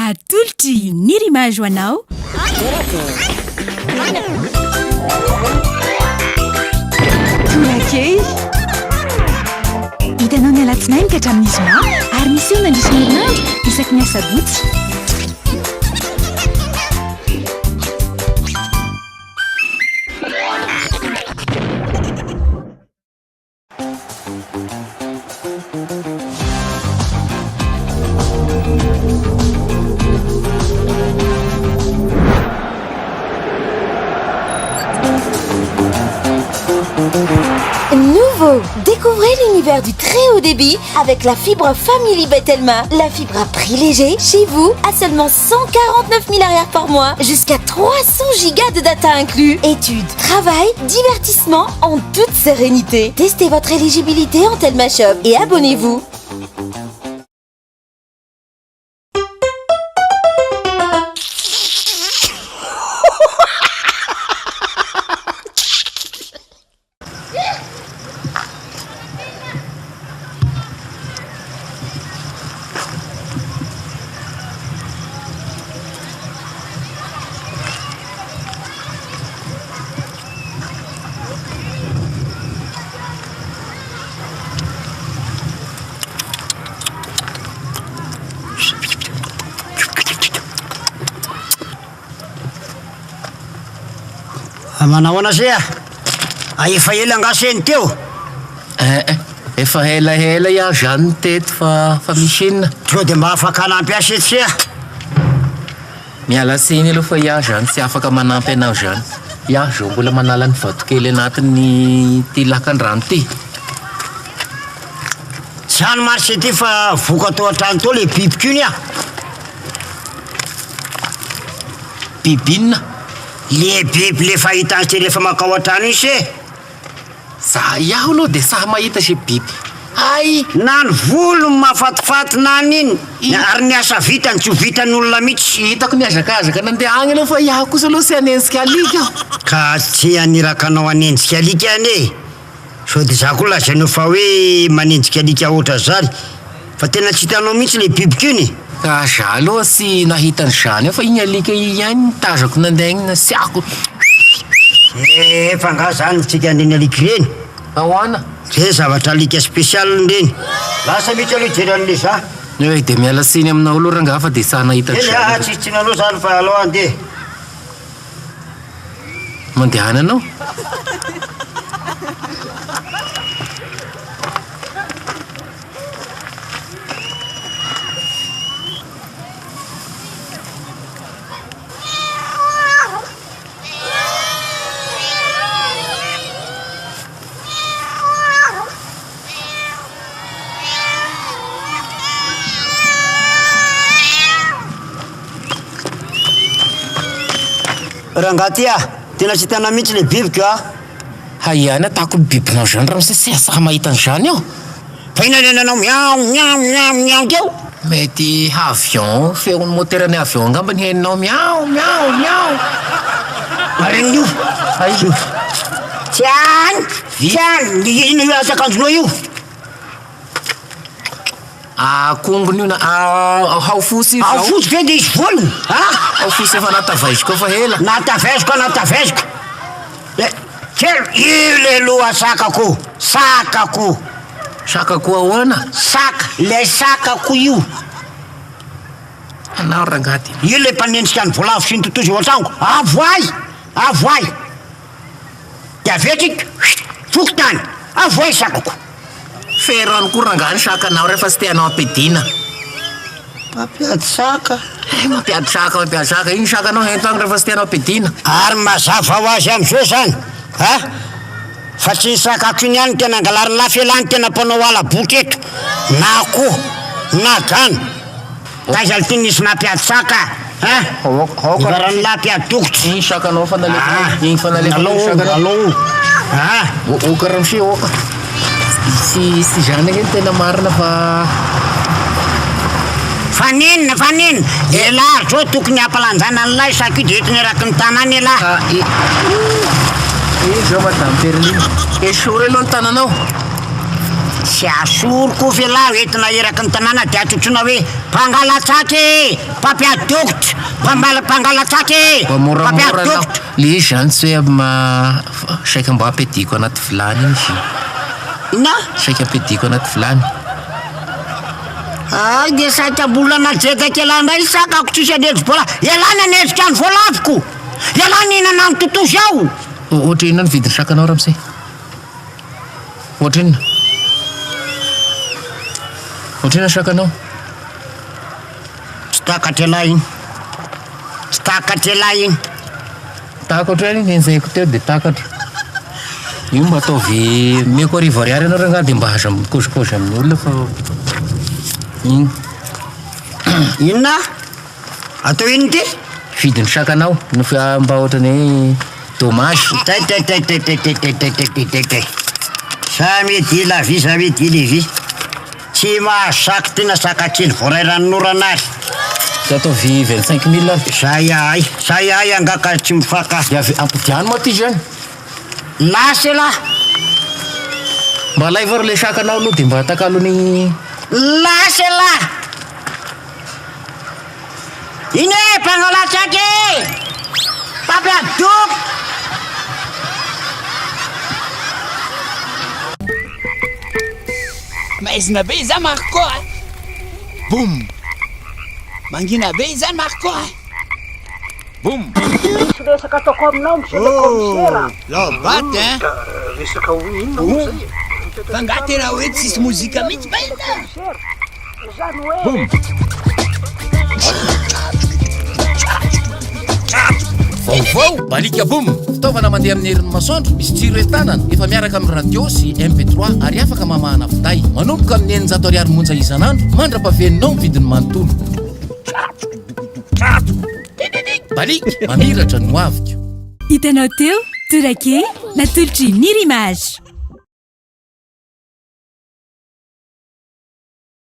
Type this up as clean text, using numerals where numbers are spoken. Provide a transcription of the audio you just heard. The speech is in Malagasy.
Atolotry Nirimage ho anao. Torakely. Hitanao ny alatsinainy ka hatramin'ny zoma ary miseho mandritra ny herinandro isaky ny asabotsy. Nouveau Découvrez l'univers du très haut débit avec la fibre Family Betelma. La fibre à prix léger chez vous à seulement 149 000 arrières par mois. Jusqu'à 300 gigas de data inclus. Études, travail, divertissement en toute sérénité. Testez votre éligibilité en Telma Shop et abonnez-vous. Manahoana se a? Ah, efa ela angaha se ny teo? Eh, eh, efa elaela iaho zany teto fa fa misy inona? Sao dia mba afaka hanampy ahy se tsia? Miala tsiny aloha fa iaho zany tsy afaka manampy anao zany. Iaho zao mbola manala ny vatokely anatin'ny ty lakan-drano ty. Zany marche ity fa voka tao an-trano tao le bibiko iny ah. Biby inona? Le biby le fahita an'se rehefa mankao an-trano iny se. Za iaho aloha dia sahy mahita ze biby hay! Na ny volony mahafatifaty na ny iny, ary ny asa vitany tsy ho vitan'olona mihitsy. Hitako nihazakazaka nandeha agny aloha fa iaho kosa aloha tsy hanenjika alika aho. Ka tsy haniraka anao hanenjika alika anie e! Sao dia za koa lazainao fa hoe manenjika alika ohatran'izany fa tena tsy hitanao mihitsy le bibiko iny e! Ka za aloha tsy nahita an'izany eo fa iny alika iny ihany no tazako nandeha iny nasiako. Eh fa nga zany tsika an'ireny alika ireny? Ahoana? Reny zavatra alika spécial ireny. Lasa mihitsy aloha hijery an'le za. Eh dia miala tsiny aminao aloha rangaha fa dia tsy nahita Eny an'izany. ah tsisy tsiny aloha zany fa aleo andeha. Mandehana anao. Rangahy ty ah, tena tsy hitanao mihitsy le bibiko ah. Hay ihany atako ny bibinao zany ramose tsy asahy mahita an'izany aho. Fa inona le nanao miaou miaou miaou miaou teo? Mety avion, feon'ny moteran'ny avion angamba ny henonao miaou miaou miaou. Marenina io. Aiza io? Tsy any, tsy any, inona io asakanjonao io? Akongony io na hao fotsy io Hao zao. fotsy ve dia hisy volony? Ha? Hao fotsy efa natavaiziko efa ela. Nataveziko, nataveziko. Le, kely, io le loha sakako, sakako. Sakako ahoana? Saka, le sakako io. Anao rangahy ty. Io le mpanenjika ny voalavo sy ny totozy eo an-tranoko. Avoay! Avoay! Dia avy eo tsika, fokontany, avoay sakako. Ferano koa rangahy ny sakanao rehefa tsy te hanao ampiadiana. Mampiady saka. Eh, mampiady saka, mampiady saka. Iny sakanao ento agny rehefa tsy te hanao ampiadiana. Ary mazava ho azy amin'izao izany a! Fa tsy ny sakako iny ihany no tena angalarin'ny lafy elah no tena mpanao hala-boky eto, na akoho, na gana. Taiza ity nisy nampiady saka a? Nibaran'ny lahy mpiady dokotra. Iny sakanao fa nalefa iny fa nalefa Alao sakanao. alao ah. Oka ramose oka. Tsy tsy izany ange no tena marina fa Fa n'inona fa n'inona? Elah ry zao tokony hampalanjana an'ilay saka io dia entiny eraky ny tanàna elah. Ka i Iny zao madame Perline. Esory aloha ny tananao. Tsy asoriko f'elah entina eraky ny tanàna dia atrotroina hoe. Mpangalatsaka e! Mpampiady dokotra! Mpambala mpangalatsaka e! Mba moramora Mpampiady anao. dokotra! Le izy zany tsy hoe ma saika mba ampiadiako anaty vilany iny izy io. Inona? Saika ampiadiako anaty vilany. Hay dia saika mbola najedaka elah indray ny sakako tsisy an'endri-bola. Elah nanendrika ny voalavoko! Elah nihinana ny totozy ao! Ohatra inona ny vidin'ny sakanao ramose? Ohatrinona? Ohatrinona sakanao? Tsy takatr'elah iny. Tsy takatr'elah iny. Takatro ihany iny nenjehiko teo dia takatro. Io mba ataovy omeko 1000 ariary ianao rangahy dia mba aza mikôzikôzy amin'ny olona fa iny. Inona? Atao inona ity? Vidin'ny sakanao no fa mba ohatran'ny hoe dommage. Tay tay tay tay tay tay tay tay tay tay tay tay. Jamais dit la vie, jamais dit les vies. Tsy mahazo saky ty na saka kely voaray ranonorana ary. Dia ataovy 25 000 ary. Zay ahay, zay ahay angaha ka tsy mifaka. Dia avy ampodiano moa ty zany. Lasa elah. Mba alaivo ary le sakanao aloha dia mba atakalony. Lasa elah. Iny e, mpanao-latsaka e! Mpampiady-doka! Maizina be izany Marco a! Boum! Mangina be izany Marco a! Boum! Misy resaka ataoko aminao monsieur le commissaire a! Lao-baty hein! Resaka ho inona moa zay e? Fa nga tena hoe tsisy mozika mihitsy va ina? Izany hoe. Vaovao, Balika Boom! Fitaovana mandeha amin'ny herin'ny masoandro, misy jiro entanana, efa miaraka amin'ny radio sy MP3 ary afaka mamahana finday. Manomboka amin'ny 600 ariary monja isan'andro, mandra-pahaveninao ny vidiny manontolo. Baliaka, mamiratra ny hoaviko. Hitanao teo, Torakely, natolotr'i Nirimage.